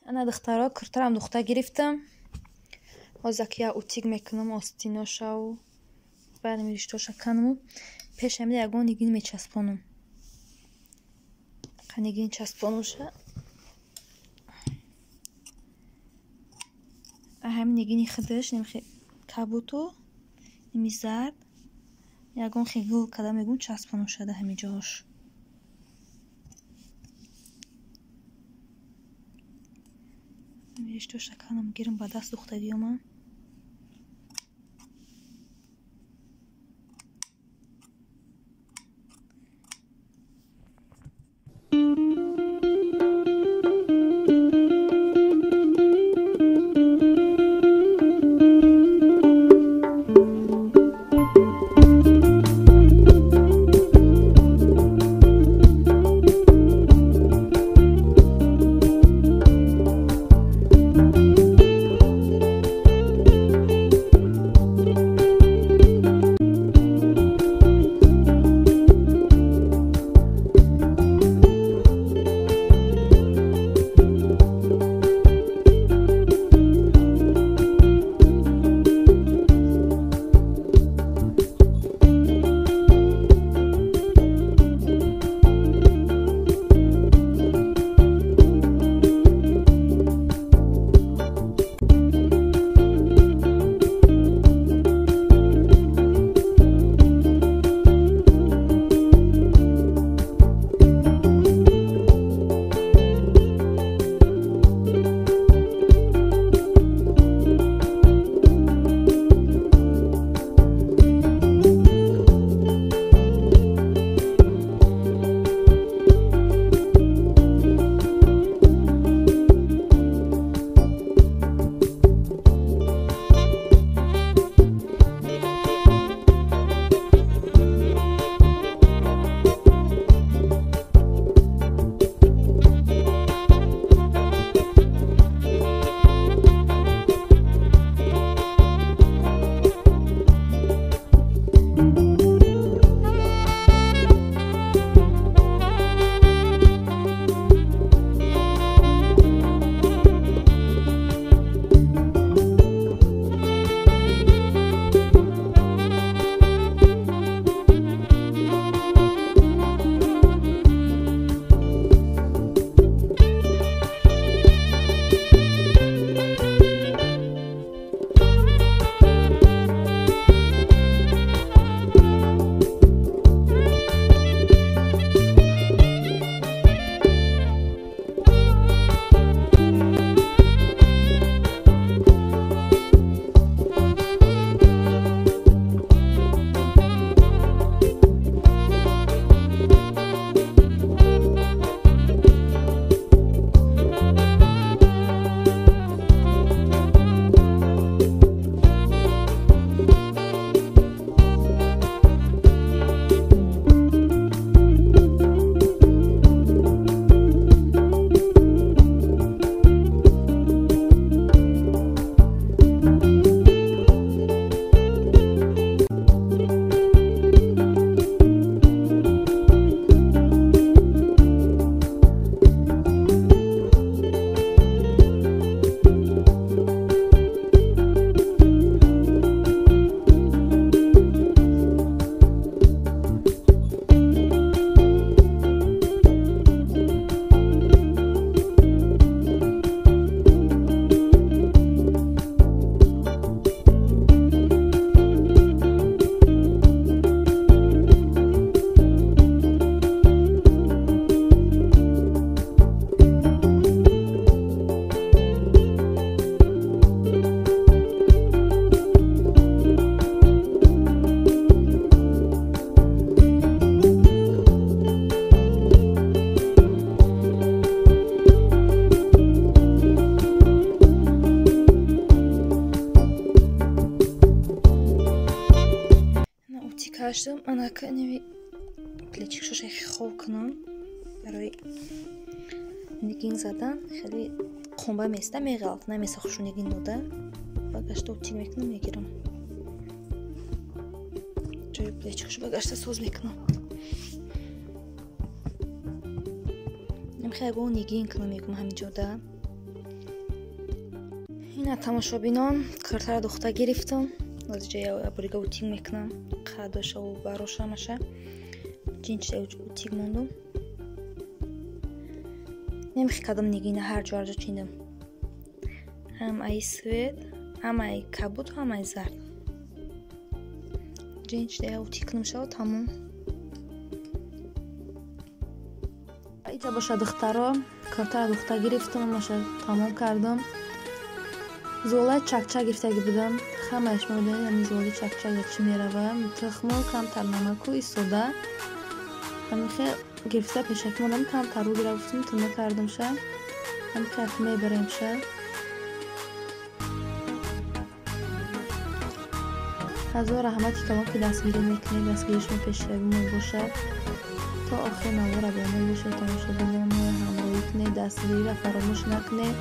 Ана духтаро, куртарам духта гирифтам. Ҳозир я утюг мекунам остиношаву баъд риштоша канаму пеш ҳамида ягон нигин мечаспонам. Нигин часпонумша. Ҳамин нигини худаш немхе кабуту ними зард ягон хе гул када мегум часпонумша да ҳамин ҷоҳош. Риштоша канам гирам ба даст духтагиёман. Каштам анака неви плечикшоша хоб кунам барои нигин задан хеле қумба места меғалт намеса хушу нигин дода ба гашта утюг мекунам мегирам ҷои плечикшо ба гашта соз мекунам. Намехоҳам ягон нигин кунам мегум ҳамин ҷода. Ина тамошобинон, киртаро духта гирифтам. Озиҷа яборига утюг мекунам. Қадошаву барошамаша. Ҷинчида утюг мондум. Немихи кадам нигина ҳар ҷо ҳар ҷо чиндам. Ҳам ай свет, ҳам ай кабуд, ҳам ай зард. Ҷинчида утюг кунам шава тамом. Иҷа боша духтаро, киртаро духта гирифтам, маша тамом кардам. Зуолаи чакчак гирифтагӣ будам. Ҳамааш медонед, ҳамин зуоли чакчак чӣ мерава. Тухму камтар намаку истода. Ҳамин хел гирифта пешакӣ мондам, камтар рӯ гира гуфтам, туна кардамша. Ҳамин хел мебаремша. Ҳазор раҳмати калон ки дастгирӣ мекунед, дастгирии шумо пешравӣ мо бошад. То охир навора бо мо бошед, тамошобинон моро ҳамроҳӣ кунед, дастгириро фаромӯш накунед.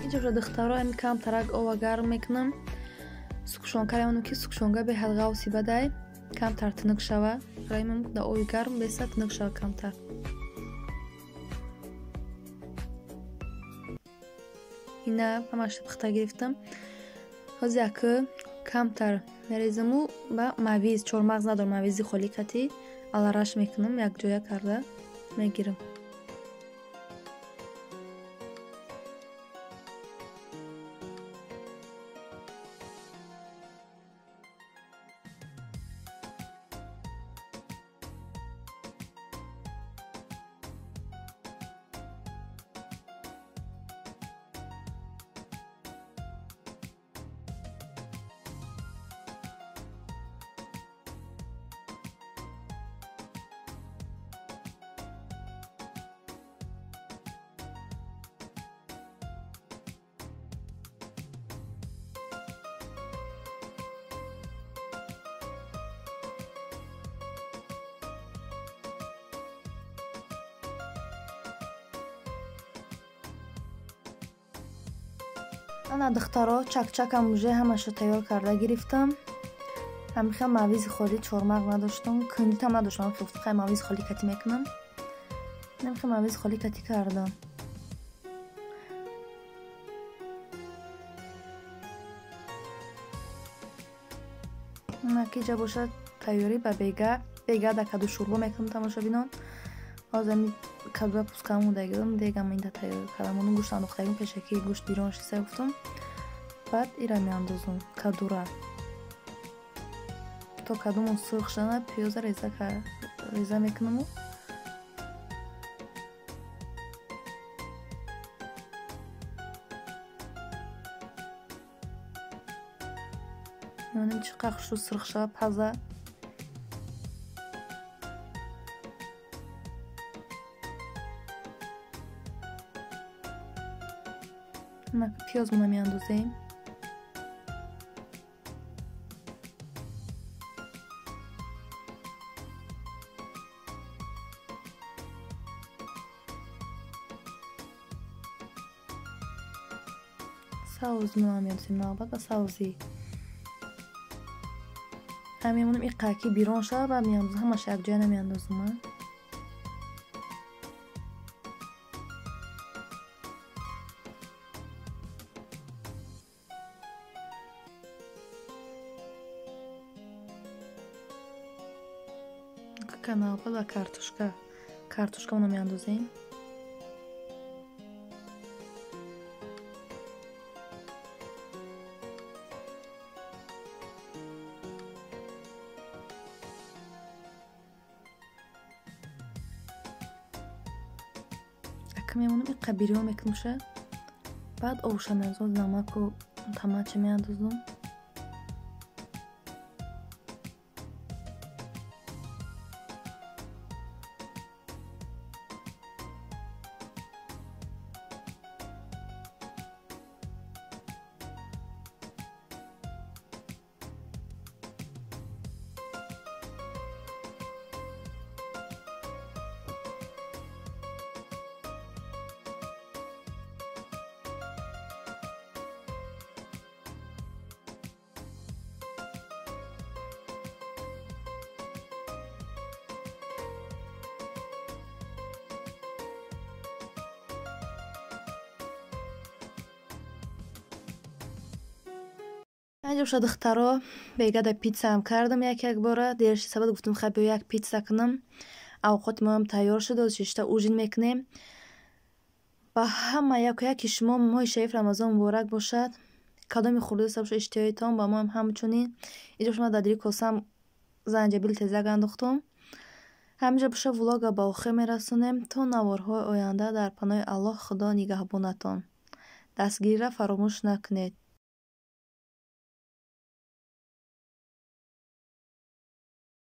Инҷо духтаро ами камтарак ова гарм мекунам. Сукшонка ремонам ки сукшонка беҳад ғавси бадай, камтар тунук шава. Ремонам да ови гарм беса тунук шава камтар. Ина ҳамаша пухта гирифтам. Ҳозир яку камтар мерезаму ба мавиз, чормағз надорам, мавизи холӣ кати алараш мекунам, якҷоя карда мегирам. Ана духтаро, чакчакам уже ҳамаша тайёр карда гирифтам. Ҳамихел мавизи холӣ чормағ надоштам, кунҷитам надоштам, хай мавизи холӣ катӣ мекунам. Намихел мавизи холӣ катӣ кардам. Накиҷа бошад тайёрӣ ба бега. Бега да каду шӯрбо мекунам тамошобинон. Ҳозир ами кадура пускам мудагидам, дегам инда тайёр кардам. Ону гӯшт андохтагим пешаки гӯшт бирон шиса гуфтам. Баъд ира меандозам кадура. То кадумон сурх шана пиёза реза мекунаму. Мебинем чӣ қадр хушрӯ сурх шава паза. Пиёзмона меандозем. Савзмона меандозем навбат ба савзӣ. Ҳам мемонам иқаки бирон шава, баъд меандозам, ҳамаша якҷоя намеандозам. Навбат ба картошка. Картошкамона меандозем. Ака мемонам иқа бирён мекунамша. Баъд овша меандозам, намаку тамача меандозам. Анҷо духтаро, бегада питсаам кардам як бора. Дер шида гуфтам хай биё як питса кунам. Авқоти моам тайёр шуд, оз шишта ужин мекунем. Ба ҳама яку яки шумо моҳи шариф Рамазон муборак бошад. Кадоми хӯрда бошад иштиҳоитон, ба моам ҳамчунин. Инҷо шумо дар дили косам занҷабил тезак андохтум. Ҳаминҷо боша влога ба охир мерасонем. То наворҳои оянда дар паноҳи Аллоҳ Худо нигаҳбонатон. Дастгириро фаромӯш накунед.